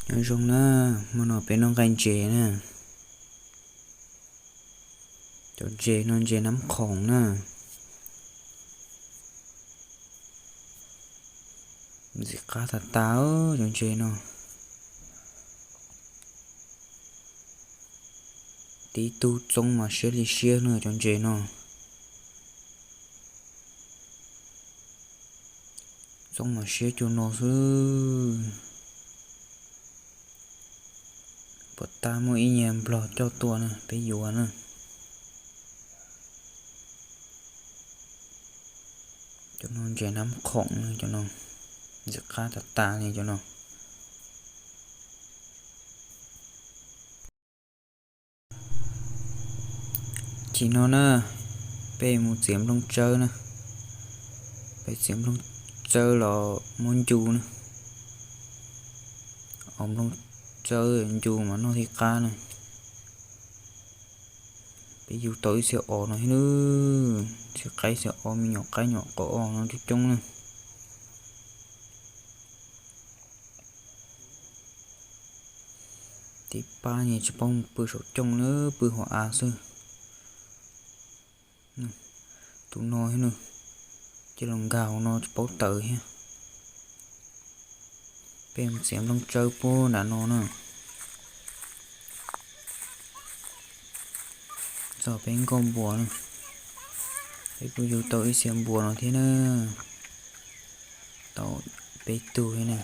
Nyob zoo na, hmo no peb noj nqaij ntses na. Cov ntses no ntses nab khoom na. Ntxim qab tas tas cov ntses no. Tib tug txoob mas siab li siab na cov ntses no. Txoob mas siab cuag no xwb. Puas tas muaj ib nyuag nplog coj tuaj na peb yuav na. Cov no ntses nab khoom na cov no. Ntxim qab tas tas li cov no. Chim no na, peb mus txiav nplooj tsawb na. Peb txiav nplooj tsawb los muab ncu na. Os, nplooj tsawb ncu mas noj thiaj qab na. Peb yug tau ib txhia os no thiab na. Txhia qaib txhia os, me nyuam qaib nyuam qos os no coob coob na. Tib pab ne tsis paub mus pw saum cooj na, pw hauv av xwb. Tus no thiab na, cia los nkag hauv no tsis paub tawm thiab. Peb mus txiav nplooj tsawb puag nram no na. Txog peb nkoj npua na. Peb kuj yug tau ib txhia npua no thiab na. Tau peb tug thiab na.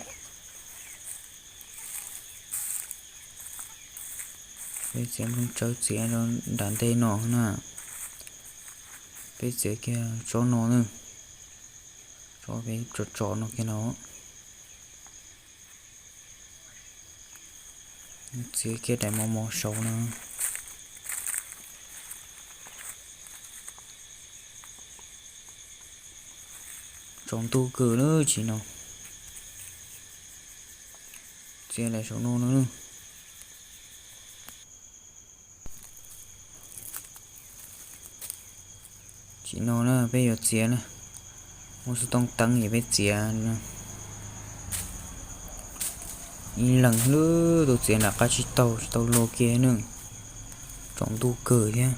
Peb txiav nplooj tsawb txiav rau nram ntej no na. Peb txiav kiag tsob no na. Tsob peb tsom tsom no kiag no. Txiav kiag daim mos mos saud no. Tsaus ntuj kawg lawm tsim no. Txiav daim saum no no. Tsim no na peb yuav txiav na. Muaj xov tooj teeb es peb txiav ib leeg lub tus txiav nram qab tsib taug tsis tau luag kiag na. Tsaus ntuj kawg thiab.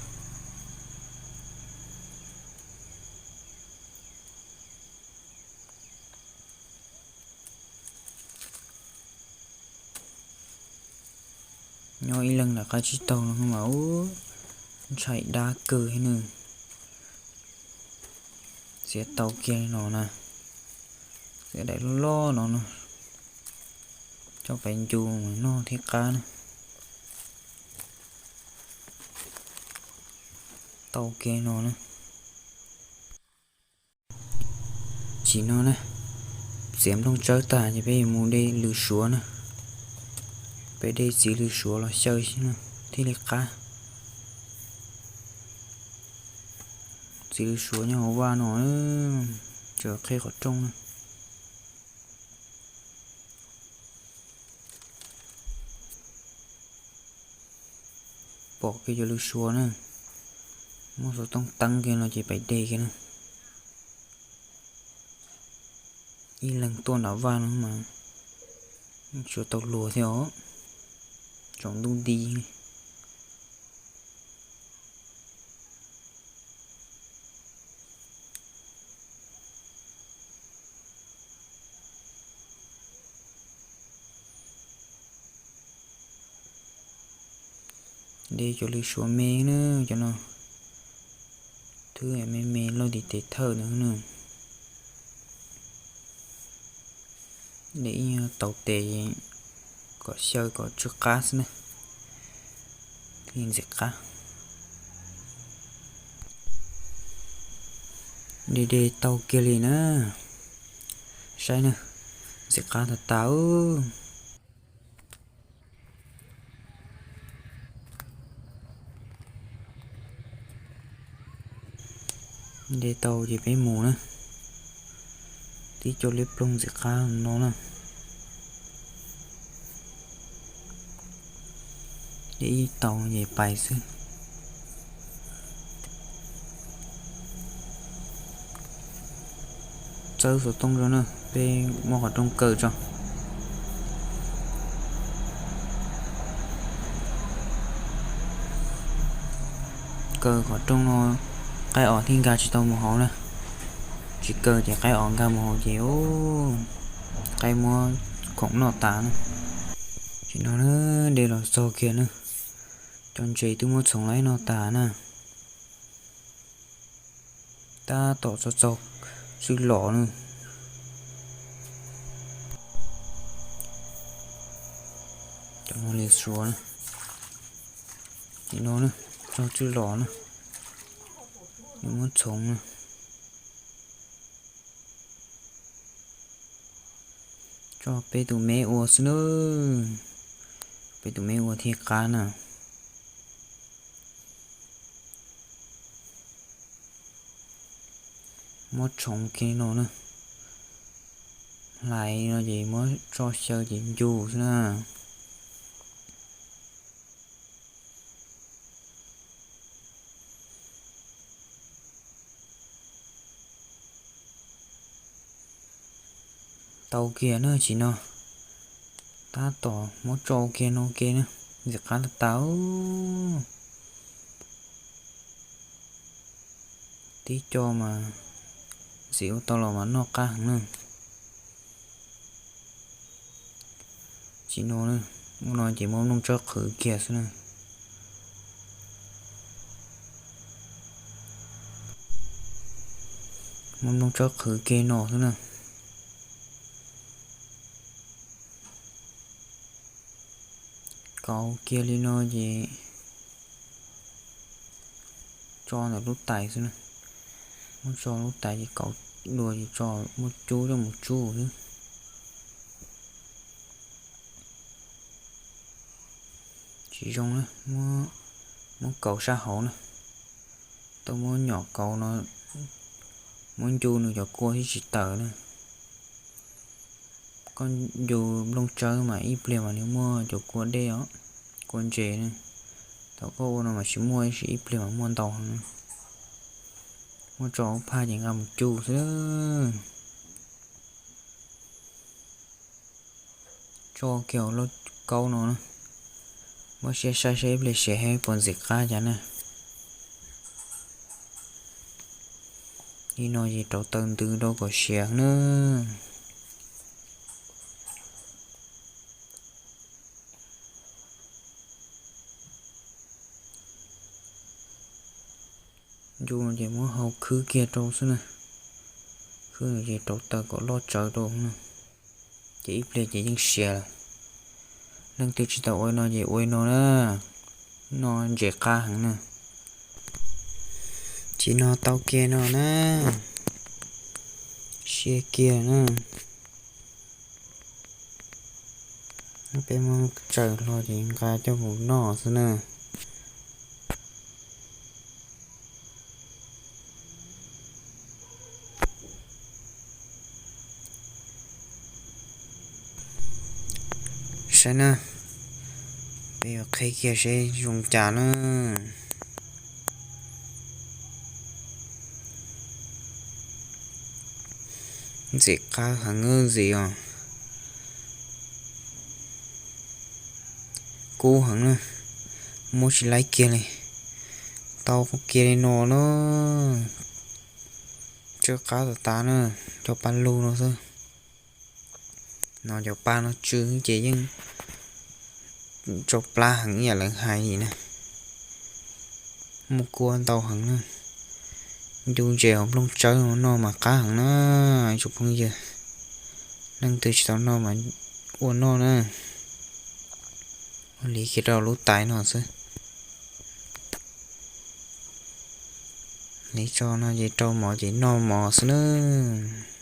Nyob ib leeg nram qab tsib taug no mas ub, ntshai dab kawg thiab na. Txiav tau kiag li no na. Txiav daim loj loj no no. Coj pais ncu noj thiab qab na. Tau kiag no na. Tsim no na, txiav nplooj tsawb tag ces peb yuav mus de lws suav na. Peb de txiv lws suav los xyaw thiaj li qab. Txiv lws suav nyob hauv vaj no, tseem qhib qhov rooj na. Pom kiag cov lws suav na, muab xov tooj teeb kiag no ces pais de kiag na. Ib leeg tuaj nram vaj no mas tsuas tau luag thiab os, tsaus ntuj nti. De cov lws suav me na, cov no thwb me me loj tim tes thawj ntawd na. De ib nyuag tau tes kom xyaw kom tsw qab xwb na, thiaj ntxim qab. De de tau kiag li na, saib na, ntxim qab tas tas. De tau ces peb mus na, tib co liab ploog ntxim qab no na. De ib tau ces pais xwb. Txawb xov tooj rau na, peb muab qhov rooj kaw tso. Kaw qhov rooj no, qaib os thiaj nkag tsis tau mus hauv na. Tsis kaw ces qaib os nkag mus hauv ces qaib muab khoom noj tas na. Tam sim no na, de los txog kiag na, cov ntses twb muab txhoov los noj tas na. Tab tom txog txog tswj los na. Cov no li suav na. Tam sim no na, txog tswj los na, nws muab txhoov na. Tso peb tus me ua xwb na. Peb tus me ua thiaj qab na. Muab txhoov kiag no na. Hlais no ces muab tso xyaw ces ncu xwb na. Tau kiag na tsis no. Tab tom muab tso kiag no ke na. Ntxim qab tas tas. Tib co mas ntxim ua tau los mas noj qab heev na. Tsis no, ua no ces muab nplooj tsawb qhwv kiag xwb na. Muab nplooj tsawb qhwv kiag no xwb na. Kauv kiag li no ces tso ntawm lub tais xwb na. Muab tso lub tais ces kauv dua ces tso muab cub coj mus tsuj xwb. Tsis zoo na, muab kauv sab hauv na. Tau muab nyom kauv no, muab ncu nws cov kua thiab tsis tawm na. Koj ncu nplooj tsawb mas ib pliag mas nws muaj cov kua dej os, kua ntses na. Thaum koj ua no mas tsis muaj, ib pliag mas muaj ntau heev. Muab tso ua phaj ces nqa mus cub xwb. Tso kiag hauv lub kaub no na. Muab siab saib saib ib pliag siav puas ntxim qab cas na. Li no ces rauv taws ntws rau kom siav na. Ncu ces muab hau khwb kiag rau xwb na. Khwb ces rauv taws kom loj tsawv rau na. Ces ib pliag ces yeej siav lawm. Leej twg tsis tau ua no ces ua no na. No ntses qab heev na. Tsis no tau kiag no na. Siav kiag na. Peb muab tsaws hlo ces nqa coj mus noj xwb na. Saib na, peb yuav qhib kiag seb zoo cas na. Ntxim qab heev ntxiv os. Kub heev na, muab tsis laib kiag li. Tau kiag li no na. Tsw qab tas tas na, cov pa lug no xwb. No cov pa no tsw ces yeej tsau plab heev ib yam lawv hais li na. Muaj kua ntau heev na. Ncu ntses hauv nplooj tsawb no noj mas qab heev na, ib tsoom phooj ywg. Leej twg tsis tau noj mas ua noj na. Ua li kiag rau lub tais no xwb. Li tso no ces rau mov ces noj mov xwb nawb.